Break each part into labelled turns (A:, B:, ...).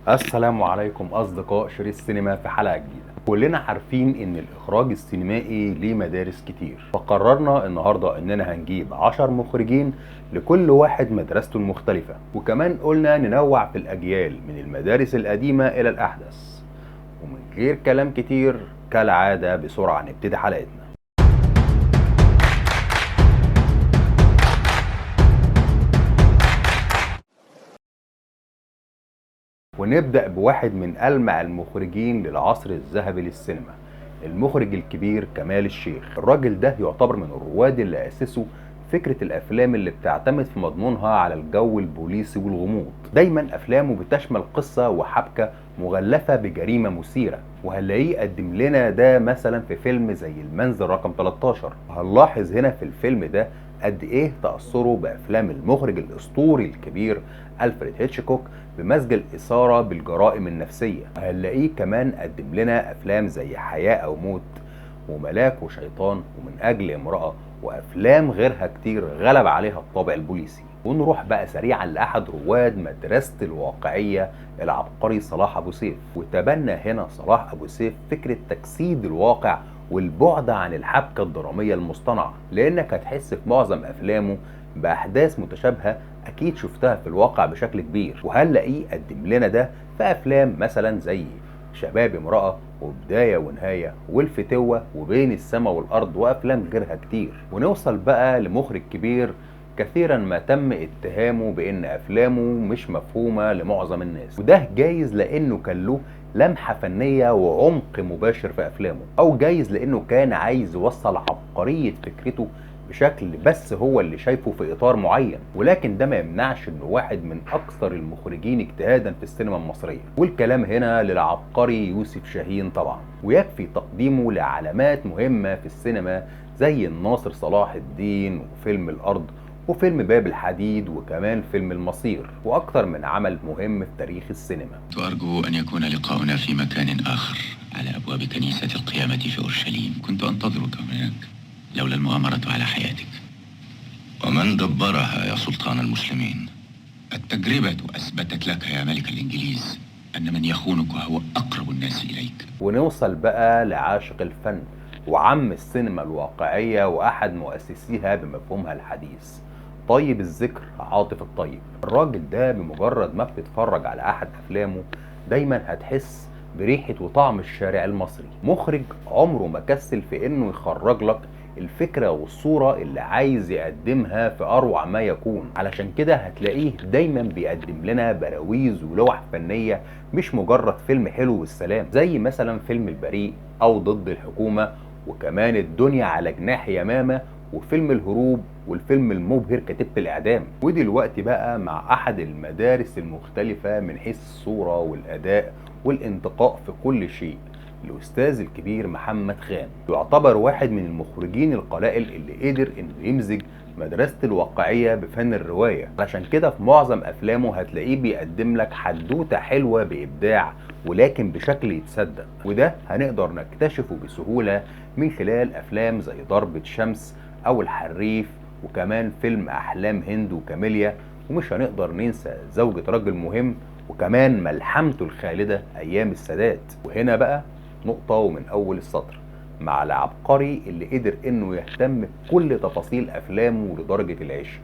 A: السلام عليكم أصدقاء شريط السينما في حلقة جديدة. كلنا عارفين إن الإخراج السينمائي ليه مدارس كتير، فقررنا النهاردة إننا هنجيب 10 مخرجين لكل واحد مدرسته المختلفة، وكمان قلنا ننوع في الأجيال من المدارس القديمة إلى الأحدث. ومن غير كلام كتير كالعادة بسرعة نبتدي حلقتنا. ونبدأ بواحد من ألمع المخرجين للعصر الذهبي للسينما، المخرج الكبير كمال الشيخ. الراجل ده يعتبر من الرواد اللي أسسوا فكرة الأفلام اللي بتعتمد في مضمونها على الجو البوليسي والغموض. دايما أفلامه بتشمل قصة وحبكة مغلفة بجريمة مثيرة، وهنلاقيه قدم لنا ده مثلا في فيلم زي المنزل رقم 13. وهنلاحظ هنا في الفيلم ده قد ايه تأثره بأفلام المخرج الأسطوري الكبير ألفريد هيتشكوك بمزج الإثارة بالجرائم النفسية. هنلاقيه كمان قدم لنا أفلام زي حياة أو موت وملاك وشيطان ومن أجل امرأة وأفلام غيرها كتير غلب عليها الطابع البوليسي. ونروح بقى سريعا لأحد رواد مدرسة الواقعية العبقري صلاح أبو سيف. وتبنى هنا صلاح أبو سيف فكرة تجسيد الواقع والبعد عن الحبكة الدرامية المصطنعة، لأنك هتحس في معظم أفلامه بأحداث متشابهة أكيد شفتها في الواقع بشكل كبير. وهنلاقيه قدم لنا ده في أفلام مثلا زي شباب امرأة وبداية ونهاية والفتوة وبين السماء والأرض وأفلام غيرها كتير. ونوصل بقى لمخرج كبير كثيرا ما تم اتهامه بأن أفلامه مش مفهومة لمعظم الناس، وده جايز لأنه كان له لمحة فنية وعمق مباشر في أفلامه، أو جايز لأنه كان عايز يوصل عبقرية فكرته بشكل بس هو اللي شايفه في إطار معين. ولكن ده ما يمنعش إنه واحد من أكثر المخرجين اجتهادا في السينما المصرية، والكلام هنا للعبقري يوسف شاهين طبعا. ويكفي تقديمه لعلامات مهمة في السينما زي الناصر صلاح الدين وفيلم الأرض وفيلم باب الحديد وكمان فيلم المصير، وأكثر من عمل مهم في تاريخ السينما.
B: أرجو أن يكون لقاؤنا في مكان آخر على أبواب كنيسة القيامة في أورشليم. كنت أنتظرك هناك لولا المؤامرة على حياتك.
C: ومن دبرها يا سلطان المسلمين؟
B: التجربة أثبتت لك يا ملك الإنجليز أن من يخونك هو أقرب الناس إليك.
A: ونوصل بقى لعاشق الفن وعم السينما الواقعية وأحد مؤسسيها بمفهومها الحديث، طيب الذكر عاطف الطيب. الراجل ده بمجرد ما بتتفرج على أحد أفلامه دايما هتحس بريحة وطعم الشارع المصري. مخرج عمره ما كسل في إنه يخرج لك الفكرة والصورة اللي عايز يقدمها في أروع ما يكون، علشان كده هتلاقيه دايما بيقدم لنا براويز ولوح فنية مش مجرد فيلم حلو والسلام، زي مثلا فيلم البريء أو ضد الحكومة، وكمان الدنيا على جناح يمامة، وفيلم الهروب، والفيلم المبهر كتيبة الإعدام. ودلوقتي بقى مع أحد المدارس المختلفة من حيث الصورة والأداء والانتقاء في كل شيء، الأستاذ الكبير محمد خان. يعتبر واحد من المخرجين القلائل اللي قدر إنه يمزج مدرسة الواقعية بفن الرواية، علشان كده في معظم أفلامه هتلاقيه بيقدم لك حدوتة حلوة بإبداع ولكن بشكل يتصدق، وده هنقدر نكتشفه بسهولة من خلال أفلام زي ضربة شمس أو الحريف، وكمان فيلم أحلام هند وكاميليا، ومش هنقدر ننسى زوجة رجل مهم، وكمان ملحمته الخالدة أيام السادات. وهنا بقى نقطة ومن أول السطر مع العبقري اللي قدر إنه يهتم بكل تفاصيل أفلامه لدرجة العشق،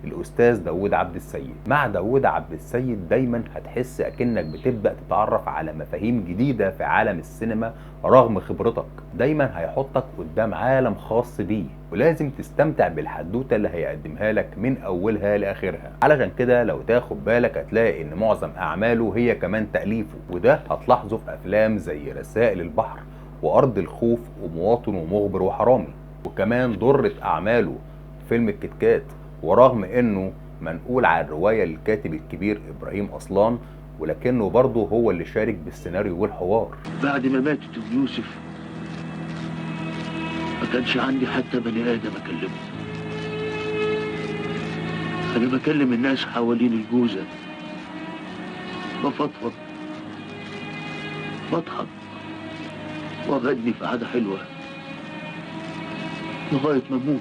A: الأستاذ داوود عبد السيد. مع داوود عبد السيد دايما هتحس أكنك بتبدأ تتعرف على مفاهيم جديدة في عالم السينما رغم خبرتك. دايما هيحطك قدام عالم خاص بيه، ولازم تستمتع بالحدوتة اللي هيقدمها لك من أولها لآخرها. علشان كده لو تاخد بالك هتلاقي إن معظم أعماله هي كمان تأليفه، وده هتلاحظه في أفلام زي رسائل البحر وأرض الخوف ومواطن ومخبر وحرامي، وكمان ضرة أعماله فيلم الكتكات. ورغم انه منقول على الرواية للكاتب الكبير ابراهيم اصلان، ولكنه برضه هو اللي شارك بالسيناريو والحوار.
D: بعد ما ماتت ام يوسف ما كانش عندي حتى بني ادم اكلمه. انا بكلم الناس حوالين الجوزة، بفضفض، بضحك، واغني في عادة حلوة لغاية ما اموت.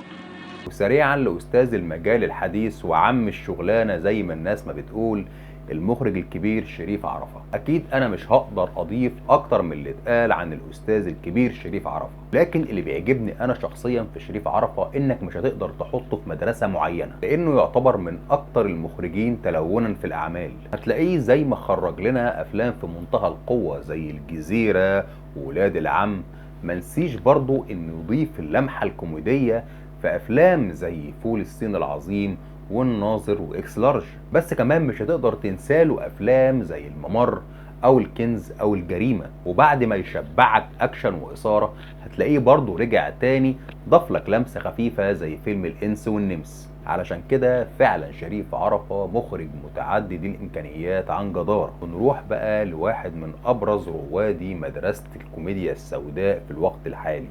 A: وسريعا لأستاذ المجال الحديث وعم الشغلانة زي ما الناس ما بتقول، المخرج الكبير شريف عرفة. اكيد انا مش هقدر اضيف اكتر من اللي اتقال عن الاستاذ الكبير شريف عرفة، لكن اللي بيعجبني انا شخصيا في شريف عرفة انك مش هتقدر تحطه في مدرسة معينة، لانه يعتبر من اكتر المخرجين تلونا في الاعمال. هتلاقيه زي ما خرج لنا افلام في منتهى القوة زي الجزيرة وولاد العم، منسيش برضو انه يضيف اللمحة الكوميدية في افلام زي فول الصين العظيم والناظر واكس لارج. بس كمان مش هتقدر تنساله افلام زي الممر او الكنز او الجريمة. وبعد ما يشبعك اكشن واثارة هتلاقيه برضو رجع تاني ضاف لك لمسة خفيفة زي فيلم الانس والنمس. علشان كده فعلا شريف عرفة مخرج متعدد الامكانيات عن جدارة. ونروح بقى لواحد من ابرز روادي مدرسة الكوميديا السوداء في الوقت الحالي،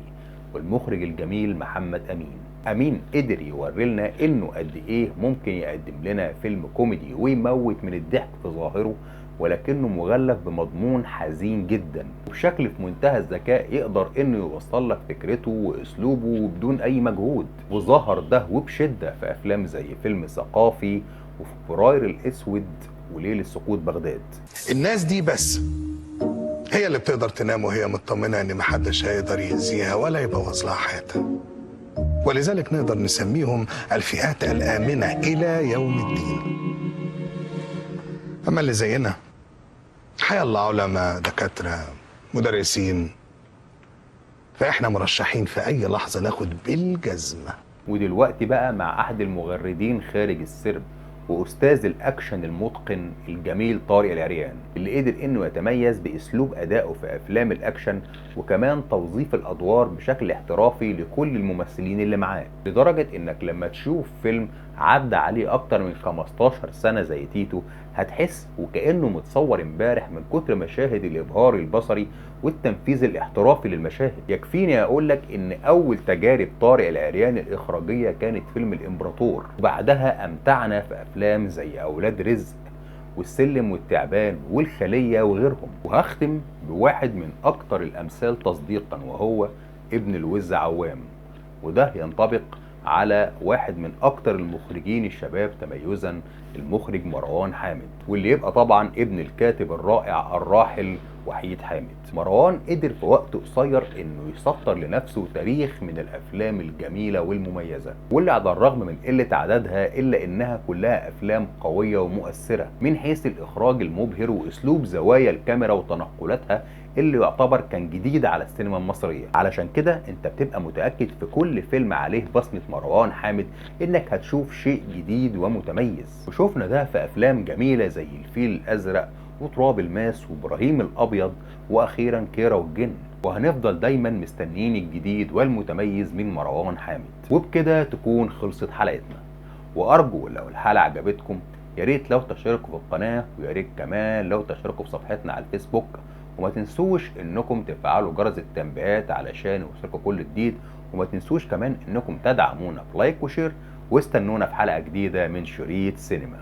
A: والمخرج الجميل محمد امين. امين قدر يوري لنا انه قد ايه ممكن يقدم لنا فيلم كوميدي ويموت من الضحك في ظاهره، ولكنه مغلف بمضمون حزين جدا، وبشكل في منتهى الذكاء يقدر انه يوصل لك فكرته واسلوبه بدون اي مجهود. وظهر ده وبشدة في افلام زي فيلم ثقافي وفي فبراير الاسود وليل السقوط بغداد.
E: الناس دي بس هي اللي بتقدر تنام وهي مطمنة ان محدش هيقدر يأذيها ولا يبوظ لها حياتها، ولذلك نقدر نسميهم الفئات الآمنة إلى يوم الدين. أما اللي زينا حيالله علماء، دكاترة، مدرسين، فإحنا مرشحين في أي لحظة ناخد بالجزمة.
A: ودلوقتي بقى مع أحد المغردين خارج السرب وأستاذ الأكشن المتقن الجميل طارق العريان، اللي قدر إنه يتميز بأسلوب أدائه في أفلام الأكشن، وكمان توظيف الأدوار بشكل احترافي لكل الممثلين اللي معاه، لدرجة إنك لما تشوف فيلم عدى عليه أكتر من 15 سنة زي تيتو هتحس وكأنه متصور امبارح من كتر مشاهد الإبهار البصري والتنفيذ الاحترافي للمشاهد. يكفيني أقولك إن أول تجارب طارق العريان الإخراجية كانت فيلم الإمبراطور، وبعدها أمتعنا في أفلام زي أولاد رزق والسلم والتعبان والخلية وغيرهم. وهختم بواحد من أكتر الأمثال تصديقا، وهو ابن الوز عوام، وده ينطبق على واحد من أكتر المخرجين الشباب تميزا، المخرج مروان حامد، واللي يبقى طبعا ابن الكاتب الرائع الراحل وحيد حامد. مروان قدر في وقت قصير انه يسطر لنفسه تاريخ من الافلام الجميلة والمميزة، واللي على الرغم من قلة عددها الا انها كلها افلام قوية ومؤثرة من حيث الاخراج المبهر واسلوب زوايا الكاميرا وتنقلاتها اللي يعتبر كان جديد على السينما المصرية. علشان كده انت بتبقى متأكد في كل فيلم عليه بصمة مروان حامد انك هتشوف شيء جديد ومتميز، وشوفنا ده في افلام جميلة زي الفيل الازرق وتراب الماس وابراهيم الابيض واخيرا كيرة والجن. وهنفضل دايما مستنيين الجديد والمتميز من مروان حامد. وبكده تكون خلصت حلقتنا، وارجو لو الحلقة عجبتكم يا ريت لو تشتركوا في القناة، ويا ريت كمان لو تشتركوا في صفحتنا على الفيسبوك، وما تنسوش انكم تفعلوا جرس التنبيهات علشان يوصلكم كل جديد، وما تنسوش كمان انكم تدعمونا ب like و share، واستنونا في حلقة جديدة من شريط سينما.